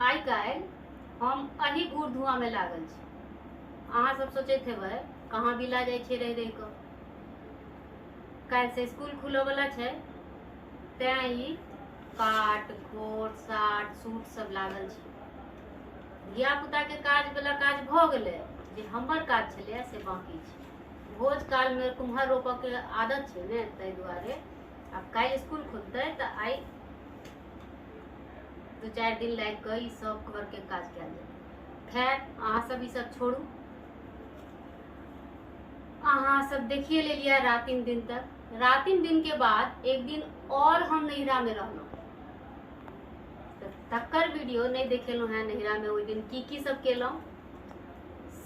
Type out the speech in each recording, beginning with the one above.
आइ काल्हि हम एही घूर धुआँमे लागल छी। अहाँ सब सोचैत हेबै कहाँ बिला जाइ छै रहि रहि कऽ। काल्हिसँ स्कूल खुलऽवला छै, तेँ ई काट खोट साट सूट सब लागल छै। धियापुताके काजवला काज भऽ गेलै, जे हमर काज छलैए से बाँकी छै। भोज कालमे कुम्हर रोपऽके आदत छै ने, ताहि दुआरे आब काल्हि स्कूल खुलतै तऽ आइ 2-4 दिन लागि कऽ ई सब घरके काज कयल जेतै। खैर अहाँ सब ई सब छोड़ू, अहाँ सब देखिए लेलियै रातिम दिन तक। रातिम दिन के बाद एक दिन और हम नैहरा में रहलहुँ, तऽ तकर वीडियो नहि देखेलहुँ हेँ। नैहरा में ओहि दिन की की सब केलहुँ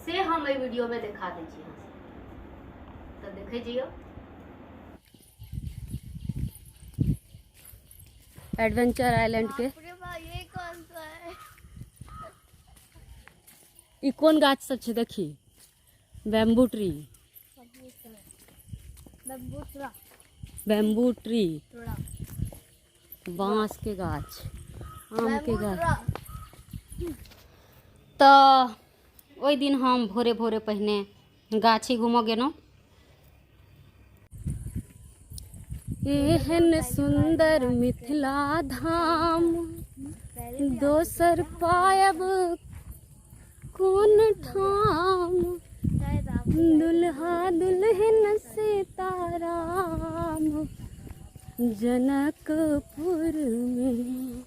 से हम एहि वीडियो में देखा दै छी अहाँ सब, तऽ देखै जइयौ। एडवेंचर आइलैंड के ये कौन सा है? ई कोन गाछ सब छै देखी? Bamboo tree. बैम्बू ट्री, बांस के गाछ, आम के गाछ। तऽ ओहि दिन हम भोरे भोरे पहिने गाछी घूमऽ गेलहुँ। एहन सुन्दर मिथिला धाम दोसर पायब कोन ठाम, दुल्हा दुल्हन सीताराम जनकपुर में।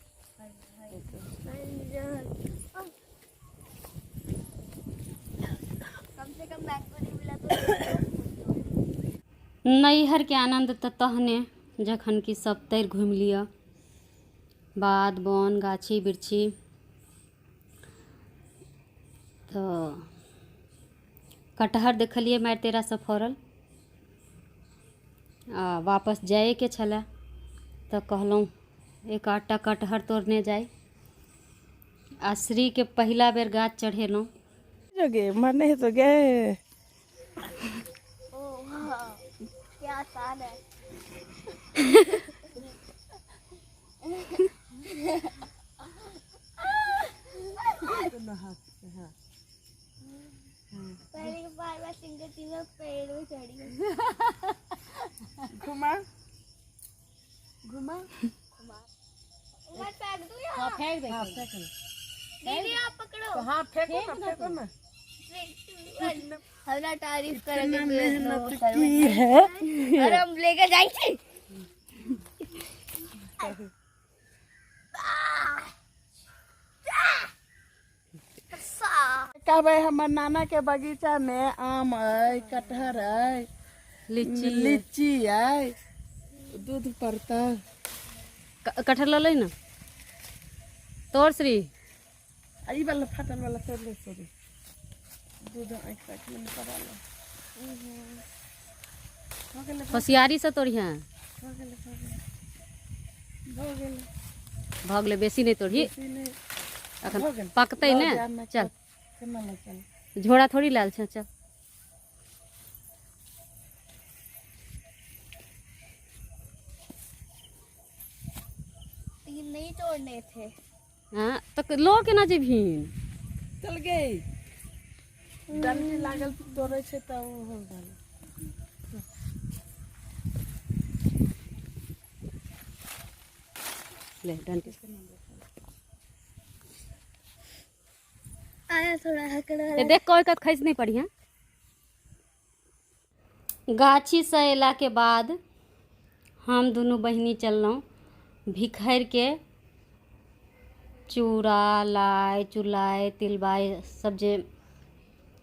कम से कम मैंगो नहीं मिला तो नैहरके आनन्द तऽ तहने जखन कि सब तरि घुमि लिअ, बाध बन गाछी बिरछी। तऽ कटहर देखलियै मारि तेरासँ फड़ल, आ वापस जाइएके छलए तऽ कहलहुँ एक आधटा कटहर तोड़ने जाइ। आ श्रीके पहिला बेर गाछ चढ़ेलहुँ। गे मरने है तो गे। ओ हाँ, क्या आसान है। पहली बार मैं सिंगल टीम में पेड़ में चढ़ी हूँ। घुमा घुमा। मैं फेंक दूँ यहाँ? फेंक दे। हाँ फेंक ना। दीदी आप पकड़ो। हाँ फेंको ना, फेंको ना। हम ना तारीफ करेंगे मेहनत की है और हम लेकर जाएंगे। कहबै हमर नाना के बगीचा में आम अइ, कटहर अइ, लीची, लीची अइ, दूध पड़तै। कटहर लऽ लै ने तोर श्री। आ ई वाला फाटल वाला तोड़ ले सॉरी, दूध आँखि ताँखि में पड़ा ले। भऽ गेलै। होशियारी से तोड़िहे। भऽ गेलै, भऽ गेलै, भऽ गेलै। भऽ गेलै, बेसी नहि तोड़ही। बेसी नहि। अखन भऽ गेल। पकतै लऽ ने। जायब ने। चल। केना लऽ चल? झोरा थोड़ी लायल छै, चल। तीन नहीं तोड़ने थे। हाँ तऽ लऽ केना जेबहीन? चल गई, डंटी लागल तोड़ै छै तऽ ओ हो गेल। ले डंटी। आया थोड़ा हकड़ा। ए देख, कोई कत खैस नहीं पड़ी। गाछीसँ अयलाके बाद हम दुनू बहिनी चललहुँ भिखरिके चूड़ा लाइ चुलाइ तिलबाइ सब जे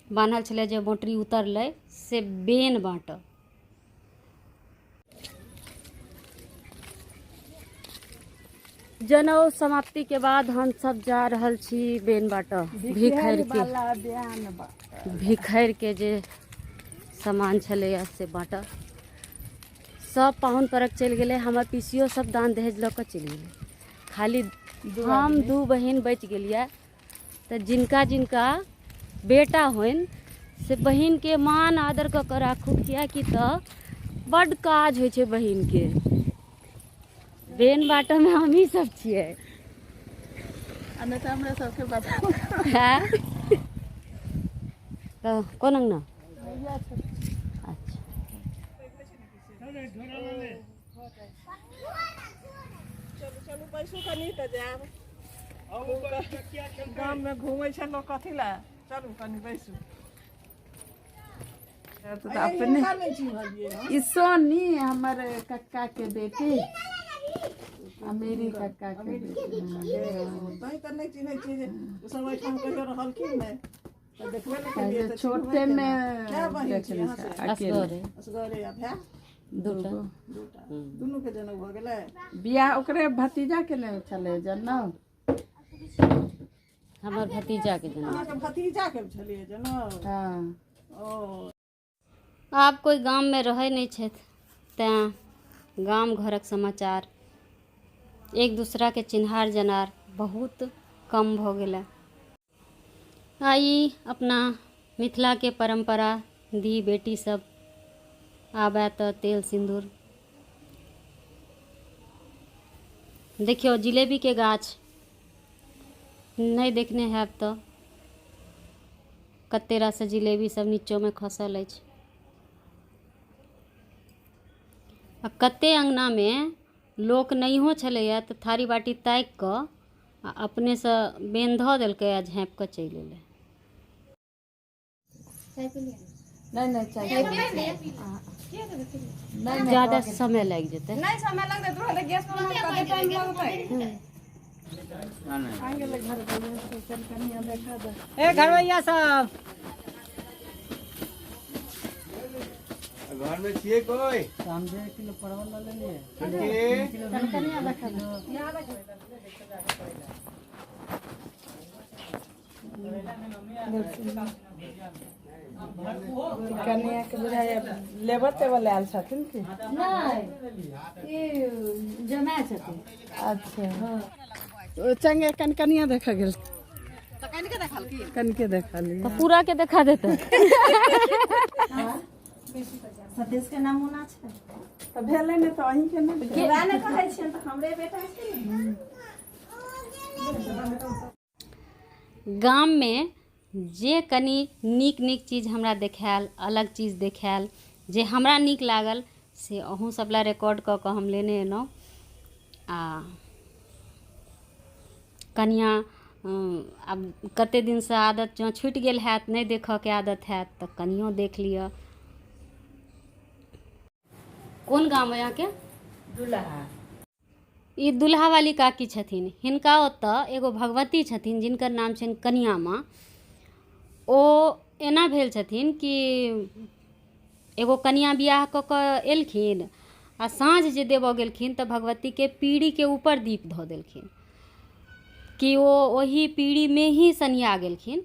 बान्हल छलै, जे मोटरी उतरलै से बेन बाँटऽ। जनउ समाप्ति के बाद हम सब जा रहल छी बेन बाँटऽ, भिखरि के वाला बयान बा। भिखरि के जे सामान छलैया से बाँटऽ। सब पाहुन परक चलि गेलै, हमर पीसियो सब दान दहेज लऽ कऽ चलि गेलै, खाली हम दू बहिन बचि गेलियै। तऽ जिनका जिनका बेटा होइन से बहिनके मान आदर कऽ कऽ राखू, किएकि तऽ बड्ड काज होइ छै बहिनके। बेन बाँटऽमे हमही सब छियै। आ नहि तऽ हमरे सबके बता। कोन अंगना? अच्छा चलू चलू बैसू कनी तऽ जायब। गाममे घूमै छै लोक कथी लए, चलू कनी बैसू। अपने ई सोनी हमर कक्का के बेटी, अमीरी कक्का के बेटी। तऽ नहि चिन्है छियै जे ओ सब एहिठाम कहियो रहलखिन नहि, तऽ देखबे नहि केलियै। तऽ छोटे मे अकेले असगरे। आ भाय दूटा दूटा, दुनू के जनउ भऽ गेलै। बियाह ओकरे भतीजा के ने छलै जनउ, हमर भतीजा के जनउ। अहाँके भतीजा के छलियै जनउ? हाँ। ओ आब कोइ गाममे रहै नहि छथि, तैँ गाम घरक समाचार एक दूसराके चिन्हार जनार बहुत कम भऽ गेलै। आ ई अपना मिथिलाके परम्परा, धी बेटी सब आबय तऽ तेल सिन्दूर। देखियौ जिलेबीके गाछ नहि देखने हैब तऽ कते रास जिलेबी सब नीचोमे खसल अछि। आ कते अङ्गनामे लोक नहियो छलैए तऽ थारी बाटी ताकि कऽ आ अपनेसँ बेन धऽ देलकै आ झाँपि कऽ चलि एलै। नहीं नहीं चाय नहीं, ज्यादा समय लागि जेतै। नहीं समय लगतै, तुरंत गैस पर कते टाइम लगतै। ए घरवैया सब घर में छियै कोई? समझे किलो परवल ल लेलिए। कनिया के बुझाइए लेबर तेबर आयल छथिन की? नहि, ई जमाय छथिन। अच्छा चंगे कन कनिया देखा गेल, कनिके देखलियै तऽ पूरा के देखा देतै। सतीश के नमूना छै तऽ भेलै ने, तऽ अहीं के नहि भेलै। वएह ने कहै छियनि, तऽ हमरे बेटा छै ने। गाममे जे कनि नीक नीक चीज हमरा देखायल, अलग चीज देखायल, जे हमरा नीक लागल से अहूँ सब लए रिकॉर्ड कऽ कऽ हम लेने एलहुँ। आ कनिया आब कते दिनसँ आदत जँ छुटि गेल हैत, नहि देखऽके आदत हैत तऽ कनियो देख लिअ। कोन गाम अइ अहाँके? दुल्हा। ई दुल्हा वाली काकी छथिन, हिनका ओतऽ एगो भगवती छथिन जिनकर नाम छनि कनिया माँ। ओ एना भेल छथिन कि एगो कनिया बियाह कऽ कऽ एलखिन आ साँझ जे देबऽ गेलखिन तऽ भगवतीके पीढ़ीके ऊपर दीप धऽ देलखिन कि ओ ओही पीढ़ीमे ही सनिया गेलखिन।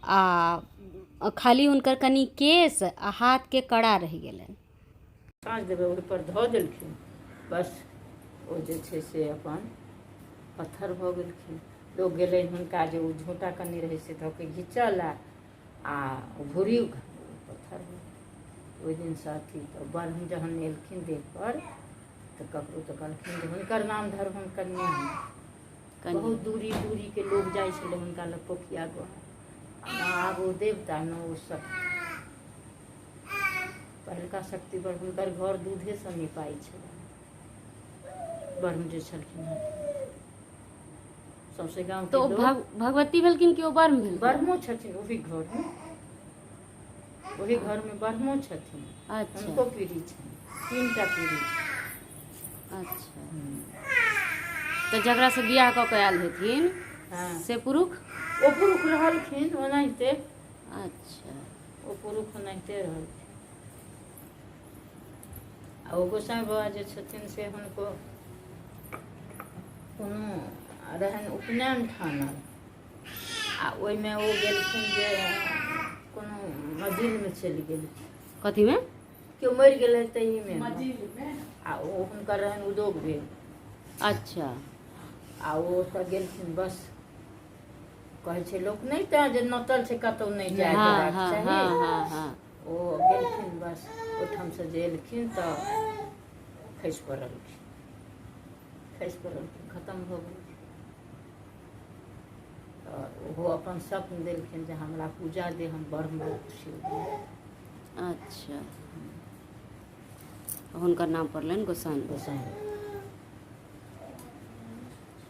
आ खाली हुनकर कनि केश आ हाथके कड़ा रहि गेलनि। साँझ देबै ओहिपर धऽ देलखिन, बस ओ जे छै से अपन पत्थर भऽ गेलखिन। लोक गेलै हुनका जे ओ झोँटा कनि रहै से धऽ के घिचऽ लए आ भूरी पत्थर भऽ गेल। ओहि दिनसँ अथी तऽ ब्रह्म जहन एलखिन देहपर तऽ ककरो तऽ कहलखिन जे हुनकर नाम धरबनि कन्या। बहुत दूरी दूरीके लोक जाइ छलै हुनका लग पोखिया गोहार। आ न आब ओ देवता न ओ शक्ति, पहिलका शक्ति पर हुनकर घर दूधेसँ निपाइ छलै। ब्रह्म जे छलखिन हँ सौंसे गाँव तऽ ओ भगवती भेलखिन कि ओ ब्रह्म भेलखिन? ब्रह्मो छथिन ओहि घरमे, ओहि घरमे ब्रह्मो छथिन। अच्छा। हुनको पीढ़ी छनि, 3टा पीढ़ी छनि। अच्छा, तऽ जकरासँ बियाह कऽ कऽ आयल हेथिन हाँ। से पुरुष? ओ पुरुष रहलखिन ओनाहिते। अच्छा, ओ पुरुष ओनाहिते रहलखिन। आ ओ गोसाई बाबा जे छथिन से हुनको कोनो रहनि उपनयन ठानल आ ओहिमे ओ गेलखिन जे कोनो मजिलमे चलि गेलखिन। कथीमे? केओ मरि गेलै तहीमे आ ओ हुनकर रहनि उद्योग भेल। अच्छा। आ ओ ओतऽ गेलखिन, बस कहै छै लोक नहि तऽ जे नतल छै कतहु नहि जाय देबाक चाही। ओ गेलखिन, बस ओहिठामसँ जे एलखिन तऽ खसि पड़लखिन, खसि पड़लखिन, खतम भऽ गेलखिन। तऽ ओहो अपन स्वप्न देलखिन जे हमरा पूजा दे, हम ब्रह्म शिव। अच्छा, हुनकर नाम पड़लनि गोसाई। गोसाई।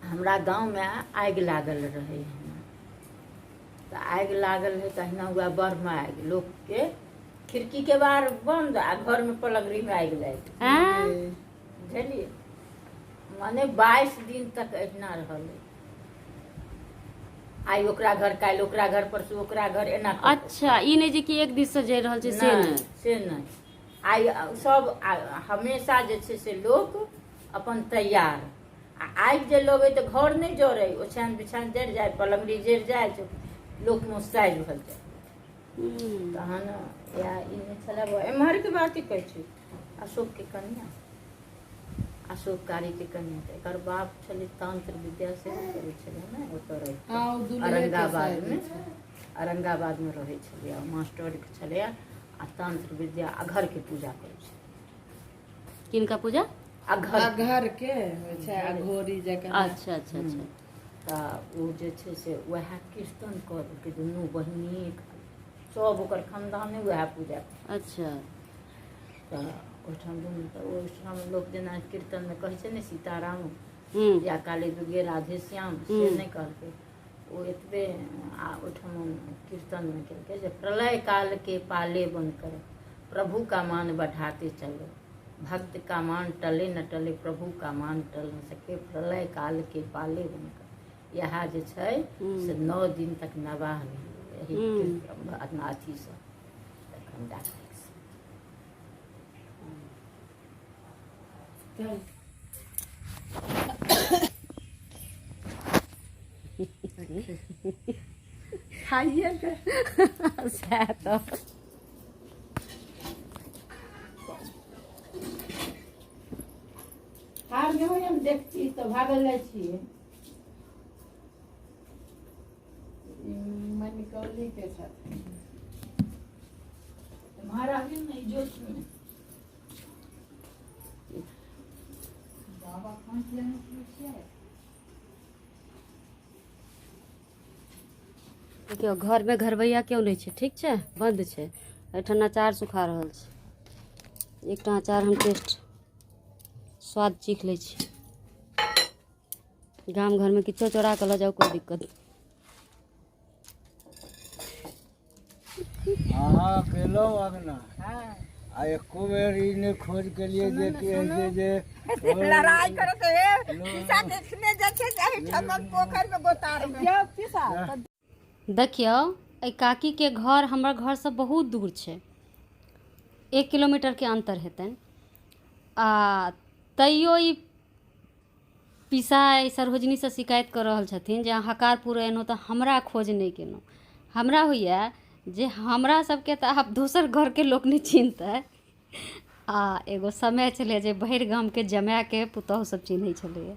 हमरा गाँवमे आगि लागल रहै, तऽ आगि लागल रहै तऽ अहिना हुआ ब्रह्म आगि, लोकके खिड़कीके बार बन्द आ घरमे पलंगड़ीमे आगि लागि आँय? बुझलियै? मने 22 दिन तक अहिना रहलै। आइ ओकरा घर, काल्हि ओकरा घर, परसू ओकरा घर, एना कऽ कऽ। अच्छा, ई नहि जे कि एक दिस से जरि रहल छै से? नहि, से नहि। आइ सब हमेशा जे छै से लोक अपन तैयार आ आगि जे लगै तऽ घर नहि जरै, ओछान बिछान जरि जाय, पलंगड़ी जरि जाय, लोक मुस्तैद भऽ जाय। तहन इएह ई नहि छलै। एम्हरके बात ही कहै छी। अशोकके कनिया, अशोक कारीके कनिया, तऽ एकर बाप छलै तंत्र विद्या सेहो करै छलै ने ओतऽ रहि हँ, ओ दुल्हे के औरंगाबादमे शायद। औरंगाबादमे रहै छलै आ मास्टर छलै आ तंत्र विद्या आ घरके पूजा करै छलै। किनका पूजा? आ घर। आ घर के होइ छै आ घोड़ी जकाँ। अच्छा अच्छा अच्छा। तऽ ओ जे छै से उएह कीर्तन कऽ देलकै दुनू बहिनी, सब ओकर खानदाने उएह पूजा। तऽ ओहिठाम दुनू, तऽ ओहिठाम लोक जेना कीर्तनमे कहै छै ने सीताराम या काली दुर्गे राधे श्याम, से नहि कहलकै ओ एतबे। आ ओहिठाम कीर्तनमे केलकै जे प्रलय काल के पाले बनकर प्रभु का मान बढ़ाते चलो, भक्त का मान टले न टले, प्रभु का मान टल न सके, प्रलय काल के पाले बनकर। इएह जे छै से 9 दिन तक नवाह भेलै एहि अथीसँ, तखन जा कऽ। चल। खाइए के। सएह तऽ। हार नहि होइए, हम देखती तऽ भागल जाइ छियै। मनिकौली के छथिन। महाराज ने इजोत में बाबा खोंच लेने छियै। देखियौ, घरमे घरबैया केओ नहि छै, ठीक छै, बन्द छै। एहिठाम अचार सुखा रहल छै। एकटा अचार हम टेस्ट स्वाद चीख लै छी। गाम घरमे किछो चोरा कऽ लऽ जाउ, कोइ दिक्कत नहि। अहाँ गेलहुँ अङ्गना आ एको बेर ई नहि खोज केलियै जे कि होइ छै जे लड़ाई करत हे पीसा, देखने जाइ छै एहिठाम पोखरि मे गोतार मे। यौ पीसा। देखियौ, एहि काकीके घर हमर घरसँ बहुत दूर छै, 1 किलोमीटरके अन्तर हेतनि, आ तैयो ई पीसा एहि सरोजनीसँ शिकायत कऽ रहल छथिन जे अहाँ हकार पुरऽ एलहुँ तऽ हमरा खोज नहि केलहुँ। हमरा होइए जे हमरा सबके तऽ आब दोसर घरके लोक नहि चिन्हतै, आ एगो समय छलै जे भरि गामके जमायके पुतहु सब चिन्है छलैए।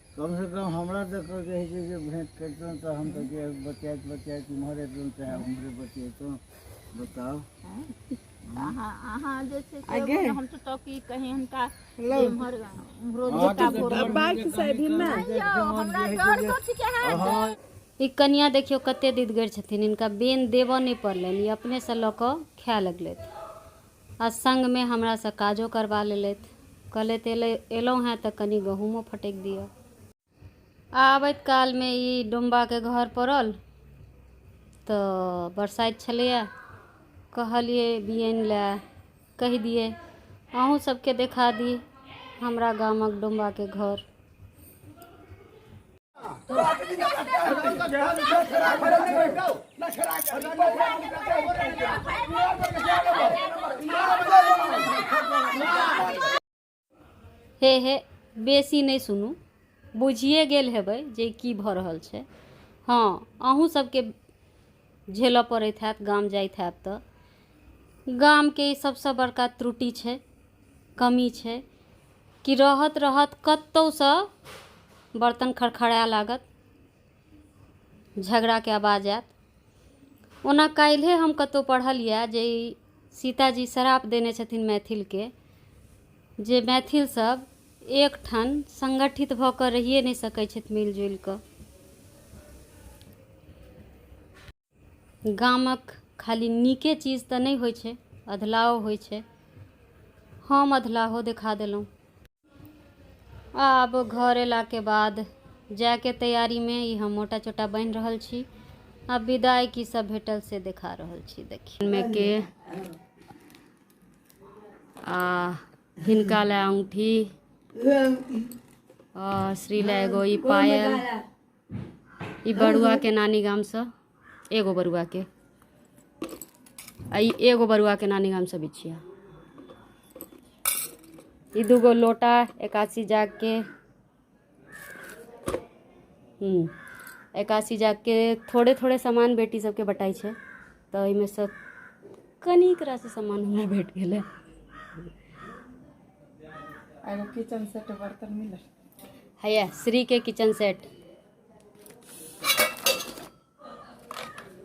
कमसँ कम हमरा तऽ कहै छै जे भेँट करितहुँ तऽ हम तऽ जे बतियाइत बतियाइत इम्हर अबितहुँ चाहे उम्हरे बतियैतहुँ, बताउ। अहाँ अहाँ जे छै से आगे। हम तऽ तो की कही हुनका एम्हर उम्हरो अहाँके झोटा तऽ भोर डर बाइक से अभी ना। यौ, हमरा डर कथी के हैत? अहाँ ई कनिया देखियौ कते दिदगर छथिन, हिनका बेन देबऽ नहि पड़लनि, ई अपनेसँ लऽ कऽ खाए लगलथि आ संगमे हमरासँ काजो करबा लेलथि। कहलथि एलै एलहुँ हेँ तऽ कनि गहूमो फटकि दिअ। आ आबैत कालमे ई डोम्बाके घर पड़ल तऽ बरसाइत छलैए, कहलियै बियनि लए कहि दियै, अहूँ सबके देखा दी हमरा गामक डोम्बाके घर। हे हे, बेसी नहि सुनू, बुझिए गेल हेबै जे की भऽ रहल छै। हँ, अहूँ सबके झेलऽ पड़ैत हैत गाम जाइत हैब तऽ। गामके ई सबसँ बड़का त्रुटि छै, कमी छै कि रहत रहत कतहुसँ बर्तन खड़खड़ाए लागत, झगड़ाके आवाज आयत। ओना काल्हिए हम कतहु पढ़लियै जे ई सीताजी श्राप देने छथिन मैथिलके जे मैथिल सब एकठाम संगठित भऽ कऽ रहिए नहि सकै छथि मिलजुलि कऽ। गामक खाली नीके चीज तऽ नहि होइ छै, अधलाहो होइ छै। हम अधलाहो देखा देलहुँ। आब घर अयलाके बाद जायके तैयारीमे ई हम मोटा चोटा बनि रहल छी। आब विदाई की सब भेटल से देखा रहल छी। देखियौ मे के आ हिनका लए औंठी आ श्री लए एगो ई पायल। ई बड़ुआ के नानी गामसँ एगो बड़ुआ के आ ई एगो बड़ुआ के नानी गामसँ बिछिया। ई दूगो लोटा एकासी जाग के एकासी जाग के थोड़े थोड़े सामान बेटी सबके बटाइ छै, तऽ एहिमे सँ कनिक रास सामान हमरा भेट गेलै। एगो किचन सेट बर्तन मिलल हैया श्री के किचन सेट।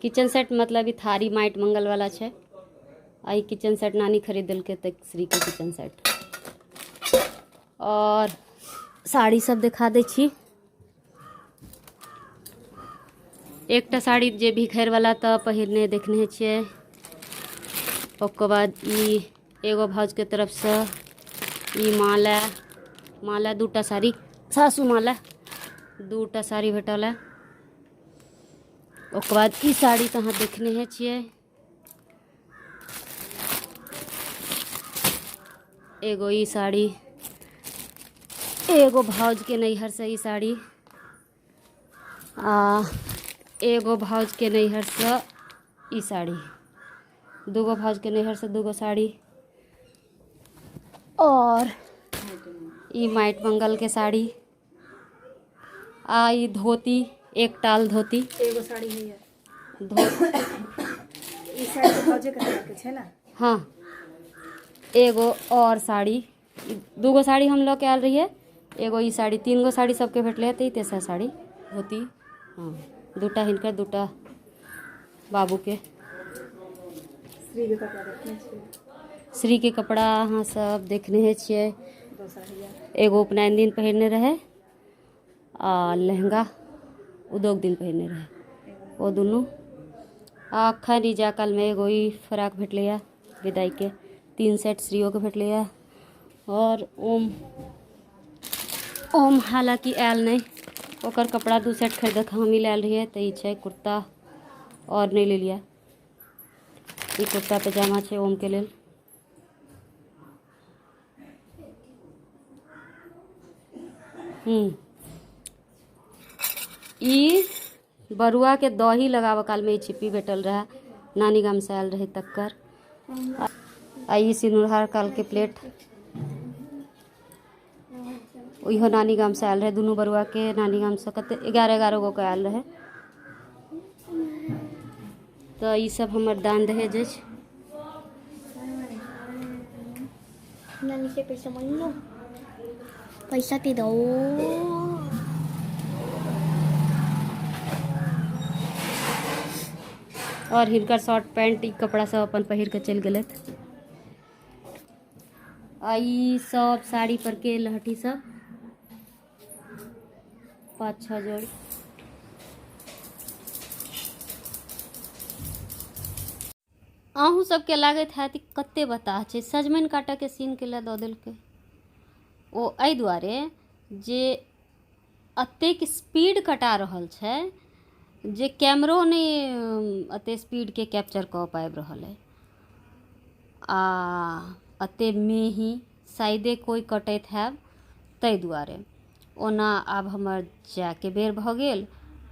किचन सेट मतलब ई थारी माटि मंगल वाला छै। आ ई किचन सेट नानी खरीद देलकै तऽ श्री के किचन सेट। और साड़ी सब देखा दै छी। एकटा साड़ी जे भिखैर वाला तऽ पहिरने देखने छियै। ओकर बाद ई एगो भाउजके तरफसँ ई माला, माला दूटा साड़ी सासू माला दूटा साड़ी भेटल है। ओकर बाद ई साड़ी तऽ अहाँ देखने छियै। एगो ई साड़ी, एगो भाउजके नैहरसँ ई साड़ी आ एगो भाउजके नैहरसँ ई साड़ी, दूगो भाउजके नैहरसँ दूगो साड़ी। और ई माटि मंगलके साड़ी आ ई धोती, एक टाल धोती। एगो साड़ी है ई साड़ी तऽ भौजे के के छै ने? हाँ, एगो और साड़ी, दूगो साड़ी हम लऽ के आयल रहियै, एगो ई साड़ी, तीन गो साड़ी सबके भेटलै तऽ ई तेसर साड़ी धोती। हाँ, दूटा हिनकर, दूटा बाबूके। श्री के कपड़ा देखने छियै? श्री के कपड़ा अहाँ सब देखने छियै। एगो उपनयन दिन पहिरने रहै आ लहंगा उदोग दिन पहिरने रहै, ओ दुनू। आ अखन ई जा कालमे एगो ई फ्रॉक भेटलैए विदाइके, 3 सेट श्रीओके भेटलैए। और ओम, ओम हालाँकि आयल नहि, ओकर कपड़ा 2 सेट खरीद कऽ हमही लायल रहियै। तऽ ई छै कुर्ता, और नहि लेलियै। ई कुर्ता पैजामा छै ओमके लेल। ई बरुआ के दही लगाबऽ कालमे ई छिप्पी भेटल रहै, नानी गामसँ आयल रहै तकर। आ ई सिनुरहार कालके प्लेट, इहो नानी गामसँ आयल रहै। दुनू बरुआके नानी गामसँ कते 11-11 गो के आयल रहै। तऽ ई सब हमर दान दहेज अछि। नानी से पैसा मांग लो, पैसा दे दो। और हिनकर शर्ट पैंट ई कपड़ा सब अपन पहिर के चलि गेलथि। आ ई सब साड़ी पर के लहठी सब 5-6 जोड़ी। अहूँ सबके लागैत हैत कि कते बताह छै, सजमनि काटऽके सीन के लए दऽ देलकै। ओ एहि दुआरे जे एतेक स्पीड कटा रहल छै जे कैमरो नहि एते स्पीडके कैप्चर कऽ पाबि रहल अइ। आ एते मेही शायदे कोइ कटैत हैब, ताहि दुआरे। ओना आब हमर जायके बेर भऽ गेल,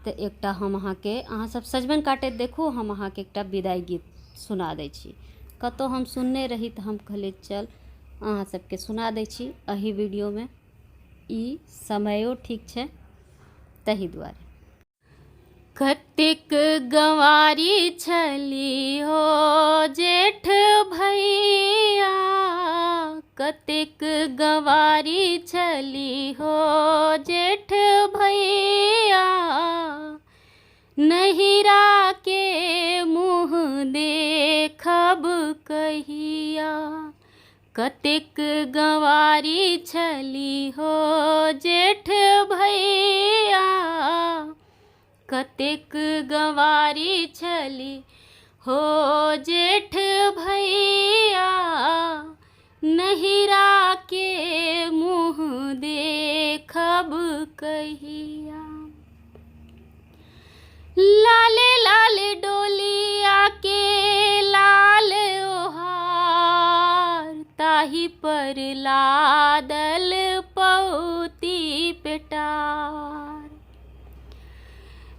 तऽ एकटा हम अहाँके, अहाँ सब सजमनि काटैत देखू, हम अहाँके एकटा विदाई गीत सुना दै छी। कतहु हम सुनने रही तऽ हम कहलियै चल अहाँ सबके सुना दै छी एहि वीडियोमे। ई समयो ठीक छै ताहि दुआरे। कतेक गंवारी छली हो जेठ भैया, कतेक गंवारी छली हो जेठ भैया, नहिरा के मुँह देखब कहिया। कतेक गंवारी छली हो जेठ भैया, कतेक गंवारी छली। हो जेठ भैया, नहिरा के मुँह देखब कहिया। लाले लाल डोलिया के लाल ओहार, ताही पर लादल पौती पेटार।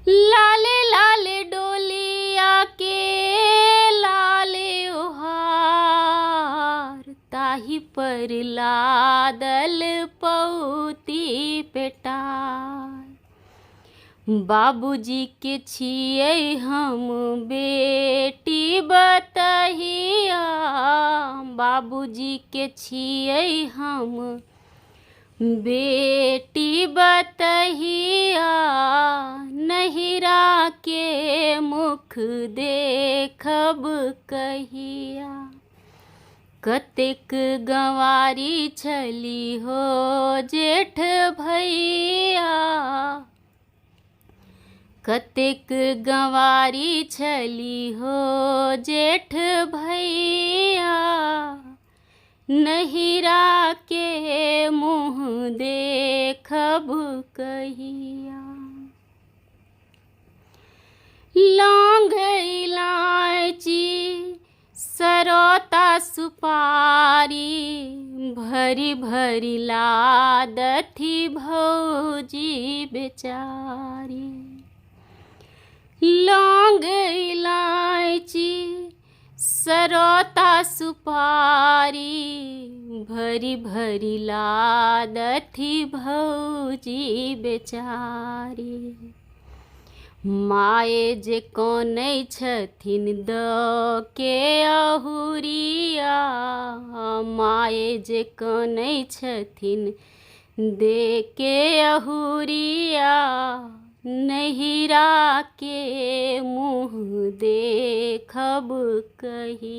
लाले लाल डोलिया के लाल ओहार, ताही पर लादल पौती पेटार। बाबूजी के छियै हम बेटी बतहिया, बाबूजी के छियै हम बेटी बतहिया, नहिरा के मुख देखब कहिया। कतेक गंवारी छली हो जेठ भैया, कतेक गंवारी छली हो जेठ भैया, नहिरा के मुँह देखब कहिया। लौंग इलायची सरौता सुपारी, भरी भरी लादथि भौजी बेचारी। लौंग इलायची सरौता सुपारी, भरी भरी लादथि भौजी बेचारी। माए जे कनै छथिन दऽ के अहुरिया, माए जे कनै छथिन दे के अहुरिया, नहिरा के मुँह देखब कहिया।